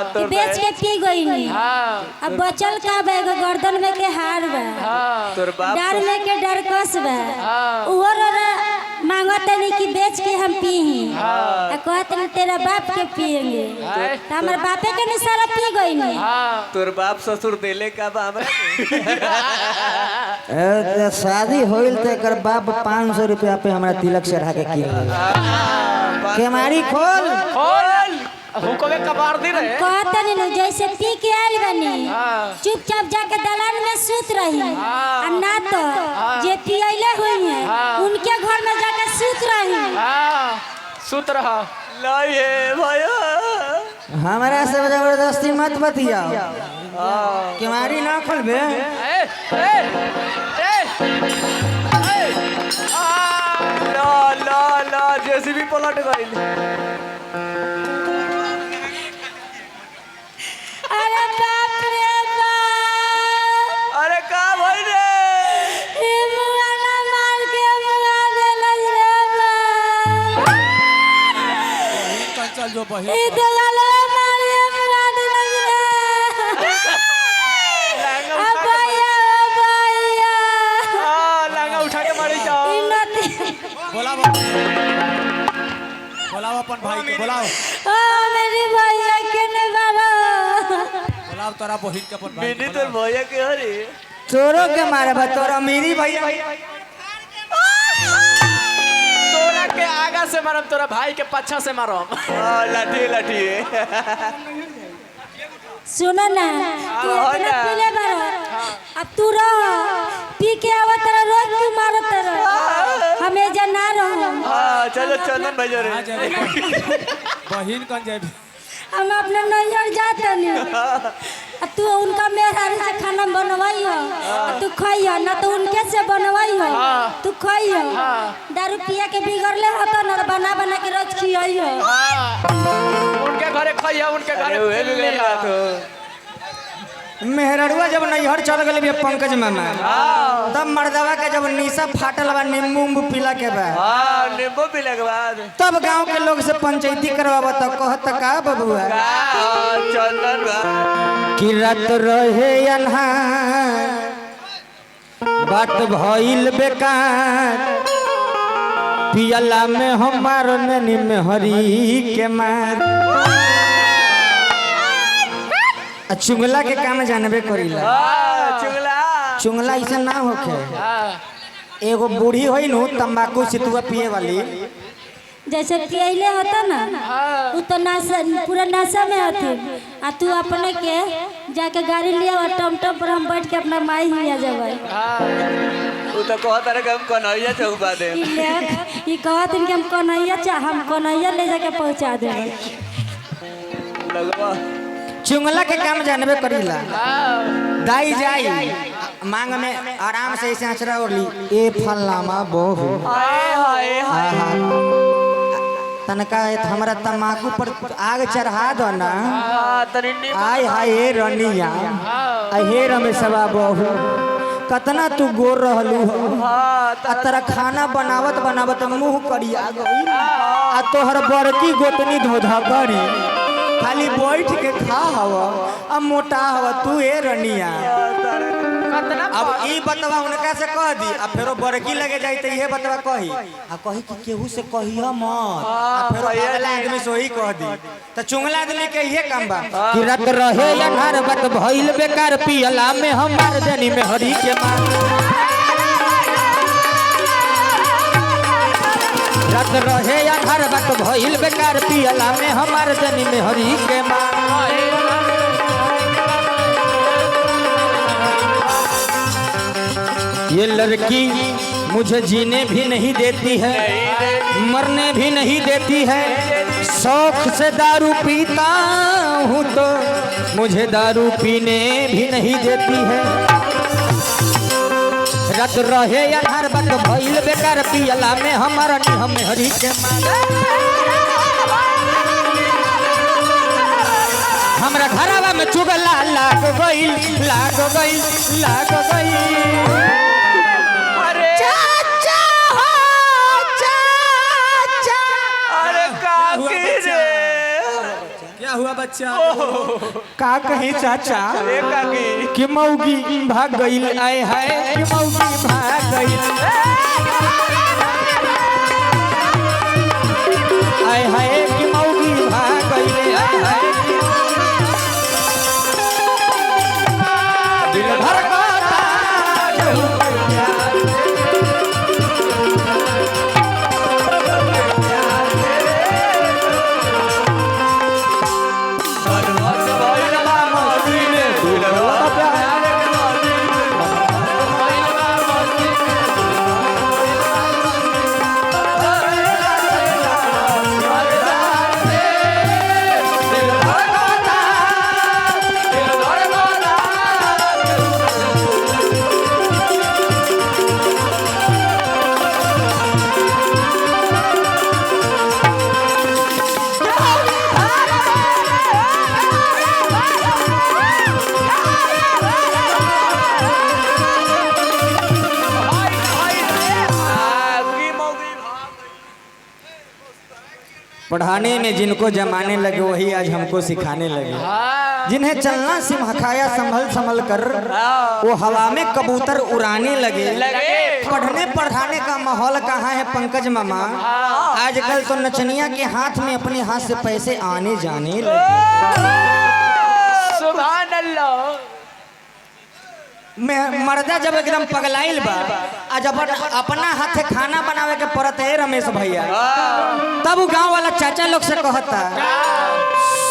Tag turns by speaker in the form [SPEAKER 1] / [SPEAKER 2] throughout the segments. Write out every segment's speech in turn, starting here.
[SPEAKER 1] हाँ,
[SPEAKER 2] कि बेच के पी गई।
[SPEAKER 1] हाँ।
[SPEAKER 2] अब बचल का बा? एगो गर्दन में के हार बा,
[SPEAKER 1] हाँ।
[SPEAKER 3] तोर बाप
[SPEAKER 2] डर में के डरकस बा।
[SPEAKER 1] हाँ।
[SPEAKER 2] उहो रोरा मांगत नहीं कि बेच के हम पी, आ कहत नहीं तेरा बाप के पिएंगे।
[SPEAKER 1] हाय।
[SPEAKER 2] तो हमारे बापे के निशाना पी गई नहीं।
[SPEAKER 1] हाँ।
[SPEAKER 3] तोर बाप ससुर देले का बा हमरा?
[SPEAKER 4] ए, त शादी होइल त एकर बाप 500 रुपया पे हमरा तिलक चढ़ा के किन लेलक। केमारी खोल।
[SPEAKER 1] खोल, हुकमे कबार दी रहे।
[SPEAKER 2] कहत नहीं नु, जैसे पी के आयल बनी,
[SPEAKER 1] हाँ।
[SPEAKER 2] चुपचाप जाके दलान में सूत रही, आ ना तो जे पियले हुई है उनके घर में जाके सूत रही।
[SPEAKER 1] हाँ, सुत रहा।
[SPEAKER 3] नहीं है भैया।
[SPEAKER 4] हमरा से जबरदस्ती मत बतियाओ, केमारी ना खोलबे।
[SPEAKER 1] ए ए ए ए आ।
[SPEAKER 3] ला ला ला, जेसीबी पलट गइल।
[SPEAKER 2] अरे बाप रे बाप!
[SPEAKER 3] अरे का भइल रे?
[SPEAKER 2] ई मुआना मार के मुआ देलक रे बाप।
[SPEAKER 5] चल जो बहिन।
[SPEAKER 2] ई दलालवा मार के मुआ देलक रे।
[SPEAKER 3] लहंगा
[SPEAKER 2] आ
[SPEAKER 3] उठा के
[SPEAKER 2] भैया, ओ भैया।
[SPEAKER 3] हाँ, लहंगा उठा के मारी जाओ।
[SPEAKER 2] ई नती।
[SPEAKER 5] बोलाओ, बोलाओ अपन भाई के बोलाओ।
[SPEAKER 2] ओ मेरी भैया के ने बाबा।
[SPEAKER 5] बोलाओ तोरा बहिन के, अपन भाई के
[SPEAKER 3] मिनी तोर
[SPEAKER 5] बोलाओ।
[SPEAKER 3] भैया के हरे।
[SPEAKER 4] तोरो के मारबा, तोरा मेरी भैया।
[SPEAKER 1] तोरा के आगा से मारम, तोरा भाई के पाछा से मारम।
[SPEAKER 3] हाँ, लाठी लाठी।
[SPEAKER 2] सुनो ना, तू
[SPEAKER 3] हाँ
[SPEAKER 2] इतना
[SPEAKER 3] ना।
[SPEAKER 2] पीले बारो, अब तू रह, पी के आवत रह रोज, तू मारत रह, हम एजा ना रह।
[SPEAKER 3] हाँ, चलो चंदन भैया रे।
[SPEAKER 5] कहाँ जाबे बहिन, कौन जाबे?
[SPEAKER 2] हम अपने नैहर जातनी, आ तू उनका मेहरारू से खाना बनवाई हो, आ तू खाई हो, ना तो उनके से बनवाई हो, तू खाई हो। दारू पिया के बिगड़ले हो तो ना बना बना के रोज खियाई हो।
[SPEAKER 1] हाँ, उनके घरे खइया, उनके घरे
[SPEAKER 3] अरे उहे भी गइल बात हो।
[SPEAKER 4] मेहररुआ जब नैहर चल गए भैया पंकज मामा, तब मर्दवा के जब निशा फाटल बा नींबू उम्बू पीला के बाद,
[SPEAKER 3] हाँ, नींबू पीले के बाद
[SPEAKER 4] तब गांव के लोग से पंचायती करवाब त कहत का बबुआ?
[SPEAKER 3] हाँ, चंदन बा।
[SPEAKER 4] कि रात रहे अन्हार, बात भइल बेकार, पियला में हमार नैनी में हरी के मार। आ चुंगला के काम जानबे करीला।
[SPEAKER 3] हाँ, चुगला।
[SPEAKER 4] चुंगला ऐसा ना होखे।
[SPEAKER 1] हाँ।
[SPEAKER 4] एगो बूढ़ी होई नु तंबाकू सितुआ पिए वाली।
[SPEAKER 2] जैसे पियले होता ना, उ तो नशा, पूरा नशा में हथिन, आ तू अपने के जाके गाड़ी लिया और टमटम पर हम बैठ के अपना माई हिया जबै।
[SPEAKER 1] हाँ।
[SPEAKER 3] उ तो कहत रहे कि हम कन्हैया चौक बा दे।
[SPEAKER 2] ई ले, ई कहत कि हम कन्हैया चा, हम कन्हैया ले जाके पहुंचा देबै।
[SPEAKER 3] लगवा।
[SPEAKER 4] चुंगला के काम जानबे करीला।
[SPEAKER 1] हाँ।
[SPEAKER 4] दाई जाई मांग में आराम से ऐसे आचरा और ली, ए फलामा बहू।
[SPEAKER 3] हाय हाय हाय।
[SPEAKER 4] आहा, तनका ए हमरा तम्बाकू पर आग चढ़ा दो ना।
[SPEAKER 3] हाँ, तनी नींबू।
[SPEAKER 4] आय हाय हे रनिया, आ हे रमेशवा बहू, कतना तू गोर रहलू हो।
[SPEAKER 3] हाँ।
[SPEAKER 4] आ तोरा खाना बनावत बनावत मुंह करिया गइल, आ तोहर बड़की गोतनी धोधा करी खाली बैठ के खा हव, आ मोटा हव तू ए रनिया।
[SPEAKER 1] कतना।
[SPEAKER 4] अब ई बतवा उनका से कह दी, आ फेरो बड़की लगे जाई त इहे बतवा कही, आ कही कि केहू से कहिया मत, आ फेरो अगला आदमी से वही कह दी। त चुंगला आदमी के इहे काम बा कि रात रहे अन्हार, बात भइल बेकार, पियला में हमार जनी में हरी के मार। रात रहे अन्हार, बात भइल बेकार, पियला में हमार जनी में हरी के मार। ये लड़की मुझे जीने भी नहीं देती है, मरने भी नहीं देती है। शौक से दारू पीता हूँ तो मुझे दारू पीने भी नहीं देती है। रात रहे अन्हार, बात भइल बेकार, पियला में हमारा निहम हरी के मार। हमरा घरवा में चुगला लाग गइल, लाग गइल, लाग गइल।
[SPEAKER 3] अरे
[SPEAKER 4] चाचा हो चाचा।
[SPEAKER 3] अरे काकी रे।
[SPEAKER 5] क्या क्या हुआ बच्चा?
[SPEAKER 4] का कही चाचा
[SPEAKER 3] ए काकी
[SPEAKER 4] कि मौगी भाग गइल आए हाय कि मौगी भाग गइल आए हाय कि मौगी भाग गइल आए हाय दिल भर का ताज हो गया। पढ़ाने में जिनको जमाने लगे वही आज हमको सिखाने लगे। जिन्हें चलना सिखाया संभल संभल कर वो हवा में कबूतर उड़ाने लगे। पढ़ने पढ़ाने का माहौल कहाँ है पंकज मामा? आजकल तो नचनिया के हाथ में अपने हाथ से पैसे आने जाने लगे।
[SPEAKER 1] सुभान अल्लाह।
[SPEAKER 4] मैं मर्दा जब एकदम पगलाइल बा आ जब अपना हाथे खाना बनावे के पड़त है रमेश भैया, तब उ गांव वाला चाचा लोग से कहता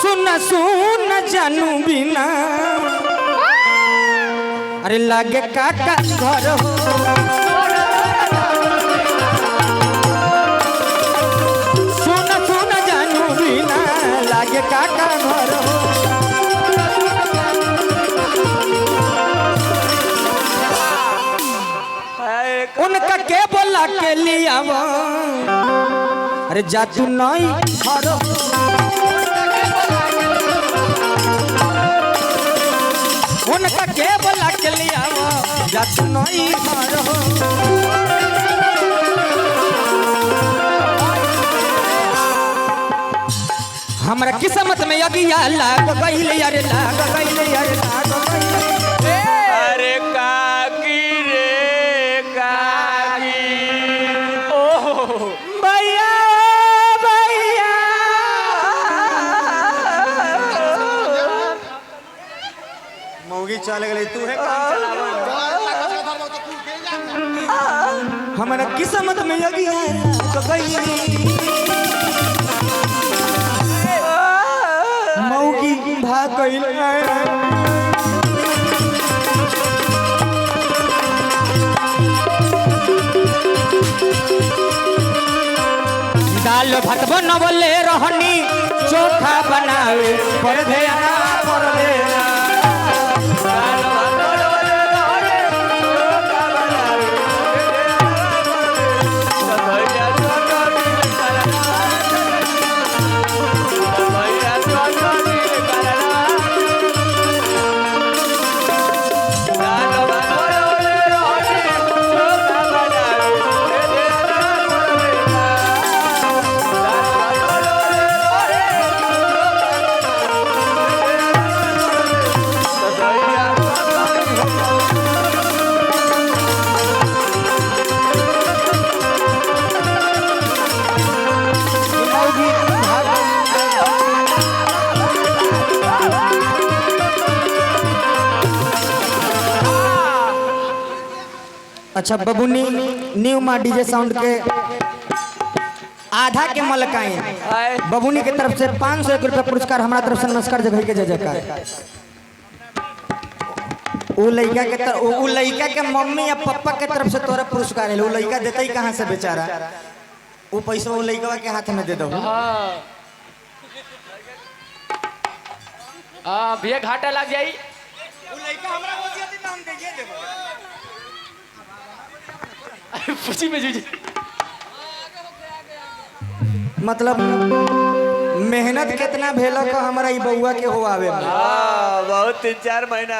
[SPEAKER 4] सुन सुन जानू बिना अरे लागे काका घर हो। सुन सुन जानू बिना लागे काका घर हो। उनका के बोला के लिया अरे जा तू नहीं घर हो। उनका के बोला के लिया जा तू नहीं घर हो। हमरा किस्मत में अगिया लाग गइल यार लाग गइल यार लाग गइल।
[SPEAKER 3] अरे काकी रे काकी
[SPEAKER 1] ओहो
[SPEAKER 4] भैया भैया मौगी चल गई तू है काम चलावा। हमरा किस्मत में अगिया लाग गइल मौगी भाग गइल। दाल भात बनवले रहनी चोखा बनावे पर ध्यान पर देना। मौगी भाग अच्छा बबुनी न्यू माँ डीजे साउंड के आधा के मलकाइन बबुनी के तरफ से 501 रुपया पुरस्कार हमारा तरफ से नमस्कार जगह के जय जयकार। उ लइका के तर उ लइका के मम्मी या पप्पा के तरफ से तोरा पुरस्कार है। उ लइका देते ही कहाँ से बेचारा, उ पैसा उ लइकवा के हाथ में दे दो।
[SPEAKER 1] हाँ भैया घाटा लग जाई।
[SPEAKER 4] उ लइका हमरा बोलिए त हम देइए देबो।
[SPEAKER 1] पूछी में जी
[SPEAKER 4] मतलब मेहनत कितना भेलक हमरा ई बउआ के हो आवे में।
[SPEAKER 3] हाँ बहुत 3-4 महीना।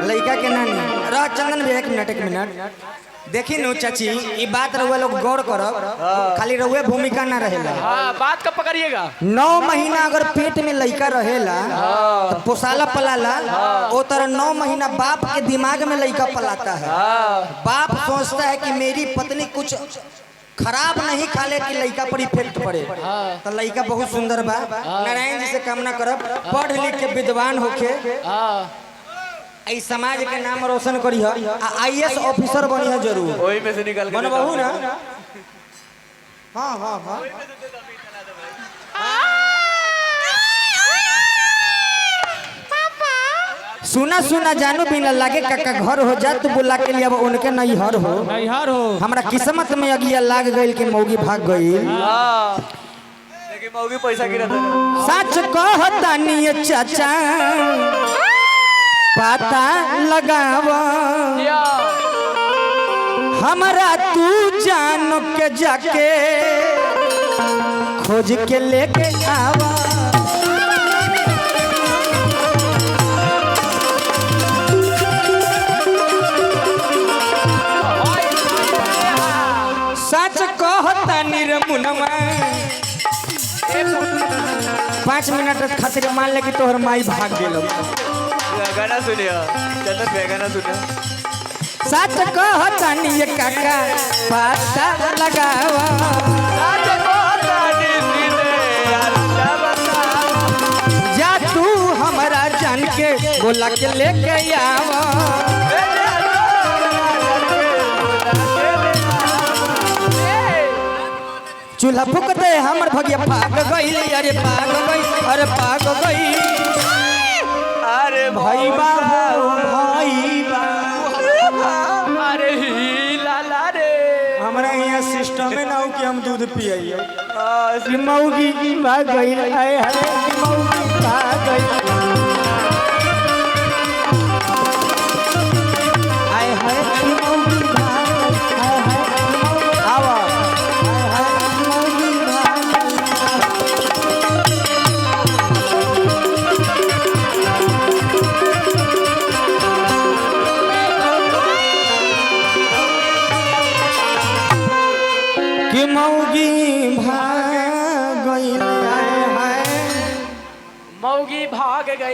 [SPEAKER 4] लइका के नानी रह चंदन भैया 1 मिनट 1 मिनट। देखी नु चाची, ई बात रउआ लोग गौर करब, खाली रउए भूमिका ना रहेला।
[SPEAKER 1] हाँ, बात कब पकड़िएगा?
[SPEAKER 4] 9 महीना अगर पेट में लइका रहेला तो पोसाला पलाला, ओ तरह 9 महीना बाप के दिमाग में लइका पलाता है। बाप सोचता है कि मेरी पत्नी कुछ खराब नहीं खा ले कि लइका पर इफेक्ट पड़े। तो लइका बहुत सुंदर बा। नारायण जी से कामना करब पढ़ लिख के विद्वान होके ई समाज के नाम रोशन करी है, आईएएस ऑफिसर बनी है जरूर।
[SPEAKER 3] ओही में से निकल के
[SPEAKER 4] बनबहू ना? हाँ हाँ हाँ। सुना सुना जानू बिना लागे काका घर हो जा, तू बुला के लिए अब उनके नैहर हो।
[SPEAKER 5] नैहर हो।
[SPEAKER 4] हमरा किस्मत में अगिया लाग गइल कि मौगी भाग गइल।
[SPEAKER 3] हाँ, लेकिन मौगी पैसा गिरा था।
[SPEAKER 4] सच कहतानी चाचा पता लगावा, हमरा तू जान के जाके खोज के लेके आवा। सच कहतानी रे मुनमा, 5 मिनट खातिर मान ले कि तोहर माई भाग गेलो।
[SPEAKER 3] गाना सुनिए चंदन भैया, गाना सुनिए।
[SPEAKER 4] सच कहतानी ये काका पता लगावा,
[SPEAKER 3] सच कहतानी सीधे अल्लाह बता।
[SPEAKER 4] जा तू हमरा जान के बोला के लेके आवा। चूल्हा फूक दे हमर भगिया पाग गइल, अरे पाग गइल, अरे पाग गइल।
[SPEAKER 3] अरे
[SPEAKER 4] भाई बाबू भाई बा,
[SPEAKER 1] अरे ही लाला रे।
[SPEAKER 4] हमरा यहाँ सिस्टम में ना हो कि हम दूध पियइए। कि मौगी भाग गइल, आए हाय कि मौगी भाग गइल, आए हाय कि मौगी भाग गइल, आए हाय आवा, आए हाय कि मौगी भाग गइल। कि मौगी भाग गइल, आए हाय
[SPEAKER 1] मौगी भाग गई।